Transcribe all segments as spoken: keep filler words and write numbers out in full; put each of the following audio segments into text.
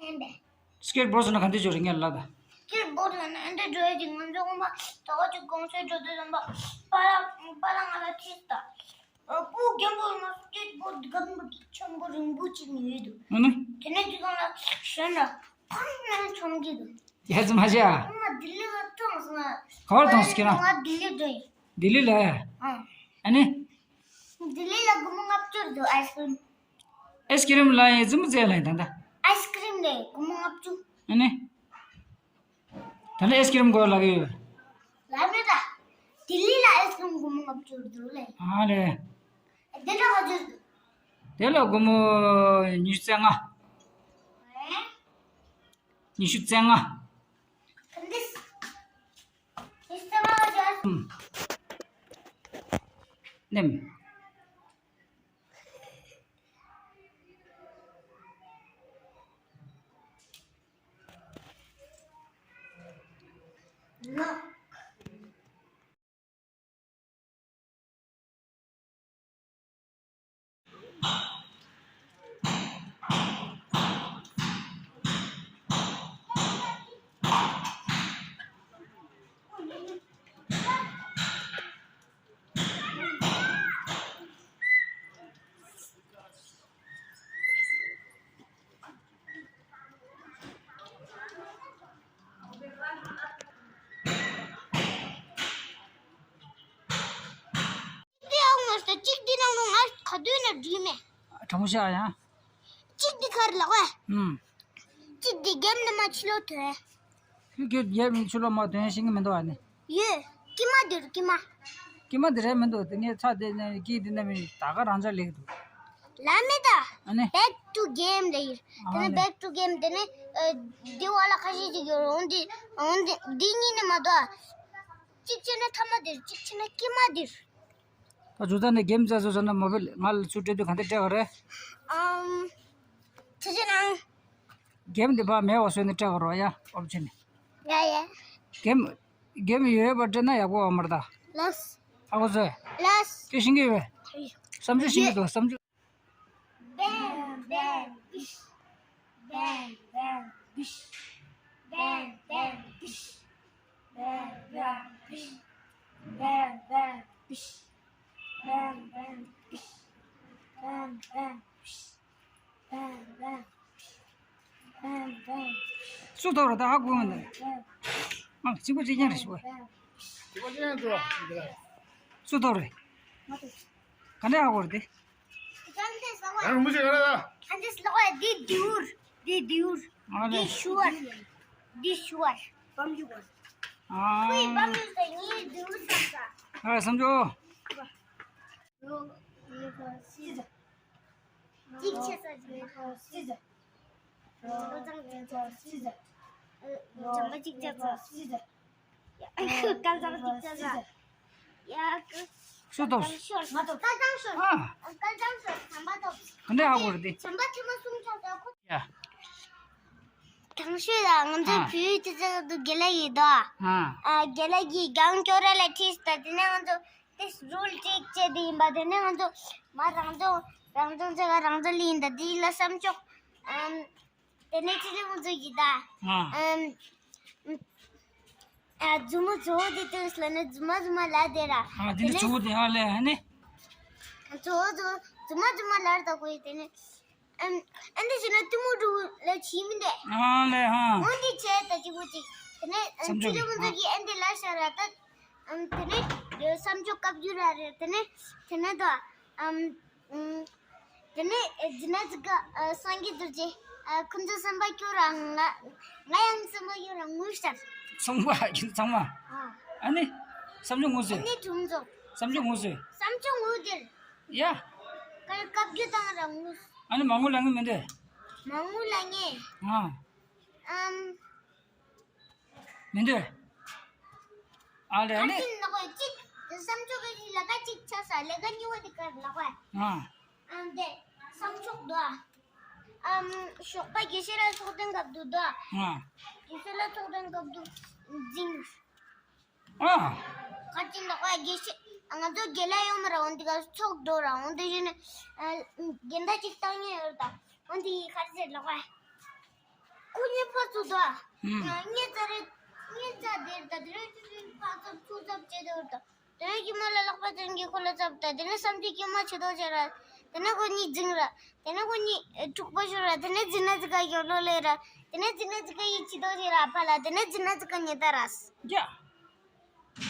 ཨེ་འདྲ། སྐེཊ་བོར་ཌི་ཟེར་ན་ག་འདྲ་ཅིག་རེད་ངས་ལབ་ད། སྐེཊ་བོར་ཌི་ཟེར་ན་ཨེ་འདྲ་འགྲོ་ཡ་ཅིག་ང་ཚོ་ཁོང་པ་ད་ག་ཅིག་གོང་ཚོའི་འགྲོ་དུས་ཙམ་པ་པ་ལགས་པ་ལགས་ང་ལ་ཁྲིད་ད། ཨ་སྤུ་རྒན་པོ་ང་སྐེཊ་བོར་ཌི་རྒན་པོ་ཆེན་པོ་རིང་པོ་ཅིག་ཡོད་འདུག་ཨ་ནི། དེ་ནས་དེ་གང་ལ་ཞོན་ལ་ཕང་ནས་མཆོང་གི་འདུག་ཡ་ཙི་མ་བྱ། ཨ་མ་ལྡི་ལི་ལ་ཐོངས་སོང་ང་། ག་བར་ཐོངས་སོང་ཁྱེད་རང་། ང་ལྡི་ལི་འགྲོ་ཡིན། ལྡི་ལི་ལ། ཨ། ཨ་ནི། ལྡི་ལི་ལ་སྒོར་མོ་ལྔ་བཅུ་འདུག་ཨའི་སི་ཀི་རིམ། ཨའི་སི་ཀི་རིམ་ལ་ཡིན་རྫུན་མ་བཙལ་ལ་ཡིན་ད་ལྟ། ཨའི་སི་ཀི་རིམ་ལས་སྒོར་མོ་ལྔ་བཅུ། ཨ་ནི། ད་ནི་ཨའི་སི་ཀི་རིམ་དགོས་ལབ་ཀྱི་ཡོད། ལབ་མེད་ད། ལྡི་ལི་ལ་ཨའི་སི་ཀི་རིམ་སྒོར་མོ་ལྔ་བཅུ་འདུག་ལེ། ཨ་ལེ། དེ་ལ་ག་ཚོད་འདུག་དེ་ལ་སྒོར་མོ་ཉི་ཤུ་རྩ་ལྔ། ཨེ། ཉི་ཤུ་རྩ་ལྔ། ག་འདྲས། ཉི་ཤུ་རྩ་ལྔ་ག་ཚོད། ཨུམ། ནེམ། འདི་ཨང་མ་ཤོད། གཅིག་འདི་ནང་ལོགས་ང་ག་དུས་ནས་འགྲིག་མེད། དྲང་པོ་བཤད་ཡ། གཅིག་འདི་གར་ལོག་ཨེ། ཨུམ། གཅིག་འདི་རྒྱབ་ནས་མ་ཕྱི་ལོགས་ཐོན། ཁྱོད་ཀྱིས་རྒྱབ་ནས་ཕྱི་ལོགས་མ་ཐོན་ཤེས་ཀྱི་མི་འདུག་ཨ་ནི། ཡོད། དཀྱིལ་མ་འདིར་དཀྱིལ་མ། དཀྱིལ་མ་འདི་རེད་མི་འདུག་དེ་ནས་ཚ་དེ་ནས་དཀྱིལ་འདི་ནས་མི་ད་ག་རང་འཇགས་ལེགས་འདུག་ལ་མེད་ད། ཨ་ནི། Back to game ལ་ཡིན། དེ་ཨ་ནི་ནི། Back to game དེ་ནི་ཨ་འདི་བ་ལ་ཁ་ཤས་ཅིག་ཡོད་རུང་འདི་འོང་འདི་འདི་གཉིས་ནི་མ་གཏོགས། གཅིག་བྱས་ན་མཐའ་མ་འདིར། གཅིག་བྱས་ན་དཀྱིལ་མ་འདིར། ད་ཇུ་ད་ནས་གེམ་རྩེ་བཟོ་ཟེར་ན་མོ་བེལ་ང་ལ་ཚུར་སྤྲད་དུས་ག་འདྲ་སྤྲད་ག་རེད། ཨམ། ཐུགས་རྗེ་གནང་། གེམ་འདི་ཕར་མེད་པ་བཟོས་ནས་སྤྲད་ག་རོགས་ཡ། ཨོབ་ཆེན་ནས། ཡ་ཡ། གེམ། གེམ་ཡོད་པ་སྤྲད་ན་ཡག་པོ་ཡོད་མ་རེད་ད། ལགས། ཨ་ཁུ་ཚོས། ལགས། ཁྱོད་ཤེས་ཀྱི་ཡོད་པས། བསམ་ཚུལ་ཤེས་ཀྱི་འདུག་བསམ་ཚུལ། Bang, bang, bish. Bang, bang, bish. Bang, bang, bish. Bang, bang, bish. Bang, bang, bish. Bang, bang, bish. Bang, bang, bish. Bang, bang, bish. Bang, bang, bish. སུ་ཐོག་རེད་ད་ཧ་གོ་མི་འདུག Bang, bang, ཨ་གཅིག་པ་གཅིག་རྐྱང་རེད་ཞུ་བ། སུ་ཐོག་རེད། ག་འདྲ་ཧ་གོ་རེད་དེ། ཡང་མི་ཤེས་ག་རེ་ལ། ཨ་འདི་སློག་ཡ་འདི་དེའུར། འདི་དེའུར། ཨ་ལེ། འདི་ཤུ་བར། འདི་ཤུ་བར། བམ་རྒྱུག་པ། ཨ། ཁོའི་བམ་རྒྱུག་ས་ངའི་དེའུར་བསམ་ས། ཨ་བསམ་རྒྱུག་གཅིག་ཆེ་ས་གཅིག་མ། སྐལ་བཟང་གཅིག་ཆེ་ས། ཨ། བྱམས་པ་གཅིག་ཆེ་ས། སྐལ་བཟང་གཅིག་ཆ་ས། ཡ། སུ་ཐོབ། སྐལ་བཟང་ཤོར། ང་ཐོབ། སྐལ་བཟང་ཤོར། ཨ། སྐལ་བཟང་ཤོར། བྱམས་པ་ཐོབ། ག་འདྲ་ཧ་གོ་རེད་དེ། བྱམས་པ་ཐེངས་མ་གསུམ་ཆགས་ས་ཁོ། ཡ། དང་ཤོས་ལ་ང་ཚོའི་ཨ། བོད་ཡིག་དེ་ཚོ་དུ་དགེ་ལགས་ཡིན་དོ། ཨ། ཨ། དགེ་ལགས་ཀྱིས་གང་སྐྱོ་ར་ལ་ཁྲིད་ད་དེ་ནས་ང་ཚོ་དེ་རུལ་ཅིག་བྱས་དེ་ཡིན་པ་དེ་ནས་ང་ཚོ་མ་རང་ཚོ་རང་ཚོ་ཚེ་ག་རང་ཚོ་ལ་ཡིན་ད་དེ་ཡིན་ལ་བསམ་ཆོག་ཨམ། དེ་ནས་ཕྱི་ལོགས་ཚོ་ཡི་ད། ཨ། ཨམ། ཨ། མཛུབ་མོ་གཙོ་བོ་དེ་སྟོན་སླ་ནས་རྫུན་མ་རྫུན་མ་ལ་དེ་ར། ཨ། དེ་ནས་གཙོ་བོ་དེ་ཧ་ལས་ཧ་ནི། གཙོ་བོ་གཙོ་བོ་རྫུན་མ་རྫུན་མ་ལར་ད་གོ་ཡི་དེ་ནས། ཨམ། ཨ་འདི་བྱས་ན་གཏི་མུག་འདྲ་བོ་ལ་བྱིས་མི་འདས། ཨ་ལས་ཧ། འོན་ཏེ་བྱས་ད་གཅིག་པོ་གཅིག་དེ་ནས་ཨམ་བསམ་ཕྱི་ལོགས་ཚོ་གི་ཨ་འདི་ལ་ཤར་ར་ད། ཨམ། དེ་ནས་བསམ་ཆོག་བཀའ་བརྒྱུད་ར་རེད་དེ་ནས་དེ་ནས་ད། ཨམ། ཨུམ། དེ་ནས་ཨེ་ཇི་ན་ཙི་ཀ་ཨ་སངས་རྒྱས་རྡོ་རྗེ་ཨ་ཁོ་ཚོ་བསམ་པ་སྐྱོ་ར་ང་ང་ཡང་བསམ་པ་སྐྱོ་ར་ངུ་ཤར། ཚང་མ་ཁྱེད་ཚང་མ། ཨ། ཨ་ནི། བསམ་ཆུང་ངུ་ཟོས། ཨ་ནི་དྲུང་འཚོ། བསམ་ཆུང་ངུ་ཟོས། བསམ་ཆུང་ངུ་དེར། ཡ། ཀ་བཀའ་བརྒྱུད་བཏང་ར་ངུ། ཨ་ནི་མ་ངུ་ལ་ངུ་མི་འདོད། མ་ངུ་ལ་ངེ། ཨ། ཨམ། མི་འདོད། ཨ་ལས་ཨ་ནི། ཨ་ཅིན་ལགས་གཅིག་བསམ་ཆོག་གི་ལས་ཀ་གཅིག་ཆགས་ས་ལས་ཀ་གཉིས་པ་དེ་གར་ལགས་ཨ། ཨ་འདི་བསམ་ཆོག་དོ། ཨམ། ཞོགས་པ་དགེ་བཤེས་ལ་ཚོགས་ཐེངས་སྐབས་དུ་དོ། ཨ། དགེ་བཤེས་ལ་ཚོགས་ཐེངས་སྐབས་དུ་འཛིང་། ཨ། ཨ་ཅིན་ལགས་དགེ་བཤེས་ང་ཚོ་དགེ་ལས་ཡོང་མ་ར་འོན་ཏེ་ག་ཚོགས་འགྲོ་ར་འོན་ཏེ་གཞི་ནས་འགལ་ཟླ་གཅིག་བཏང་ངེས་ཡོད་ད་འོན་ཏེ་ཡི་ཁར་ཟེར་ལགས། ཚུགས་དོ། ཨུམ། ངས་ཙ་རེ་ངས་ཙ་དེར་ད་དེ་རེ་ཅི་ཅི་ཕ་ཚབ་ཚུགས་ཚབ་བྱེད་དོ་ད། དེ་ནས་ཀྱི་མོ་ལ་ལག་པ་ཅན་གྱི་ཁོ་ལ་ཚབ་ད། དེ་ནས་བསམ་གྱི་ཀྱི་མོ་ཆེ་དོ་ཆེ་ར། དེ་ནས་ཁོ་གཉིས་འཛིང་ར། དེ་ནས་ཁོ་གཉིས་ཨེ་དཀྲུག་པ་ཤོར་ར། དེ་ནས་འཛིན་ན་འཛི་ཀ་ཡོ་ལོ་ལེ་ར། དེ་ནས་འཛིན་ན་འཛི་ཀ་ཡི་ཆེ་དོ་ཆེ་ར་ཕ་ལ། དེ་ནས་འཛིན་ན་འཛི་ཀ་ཉེ་ད་ར། ཡ།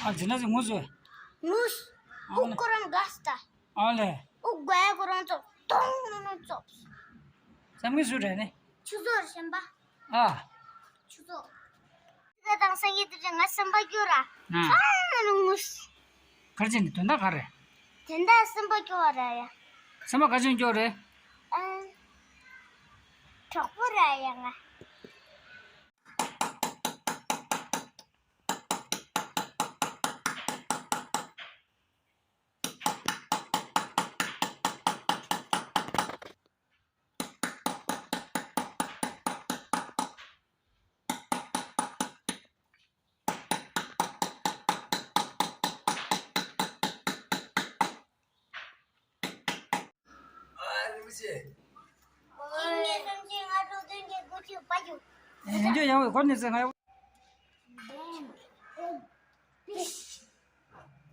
ཨ་འཛིན་ན་འཛི་ངུ་ཟོས། ངུས། ཨ་ལེ། དབུགས་ཁོ་རང་འགགས་ད། ཨ་ལེ། དབུགས་དགའ་ཡ་ཁོ་རང་ཙོག་ཏོང་ནོ་ནོ་ཙོག་བསམ་གི་སུ་རེད་ནི། ཆུ་ཚོད་གཞན་པ། ཨ། ཆུ་ཚོད། ད་དང་སང་ཡེ་དུ་ཅན་ང་སེམས་པ་སྐྱོ་ར། ཨ། ཁ་ནང་ངུས། གར་ཅན་ནི་དོན་དག་ག་རེད། དོན་དག་སེམས་པ་སྐྱོ་བ་ར་ཡ། སེམས་པ་ག་ཅན་སྐྱོ་རེད། ཨ། གྲོགས་པོ་ར་ཡ་ང་། ཨ་ལེ་མི་ཤེས། ཁྱེད་གཉིས་གསུམ་བཞི་ལྔ་དྲུག་བདུན་བརྒྱད་དགུ་བཅུ་བརྒྱད་ཅུ། ཡིན་རྒྱུ་ཡང་བའི་སྒོ་ནས་ཟེར་ང་ཡོད།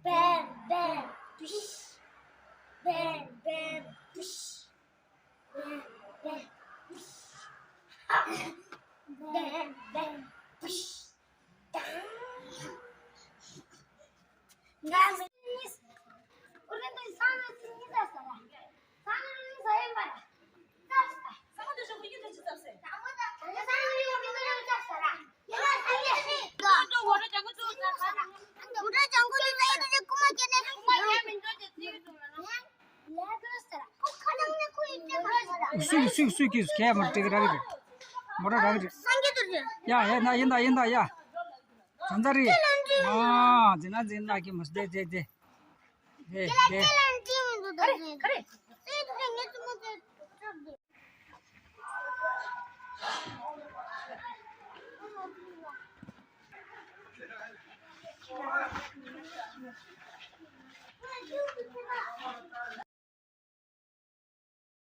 Bam, bam, bish. Bam, bam, bish. Bam, bam, bish. Bam, bam, bish. Dang. སུས་སུས་སུས་ཀྱིས་གས་མར་ཏིག་ར་གི་རེད། མོ་ར་ར་གི་རེད། ཡ་ཡ་ན་ཡིན་ད་ཡིན་ད་ཡ། ཛ་འཛ་རི། ཨ་ཛི་ན་ཛི་ན་གི་མོ་སྡེ་སྡེ་སྡེ། སྡེ་སྡེ།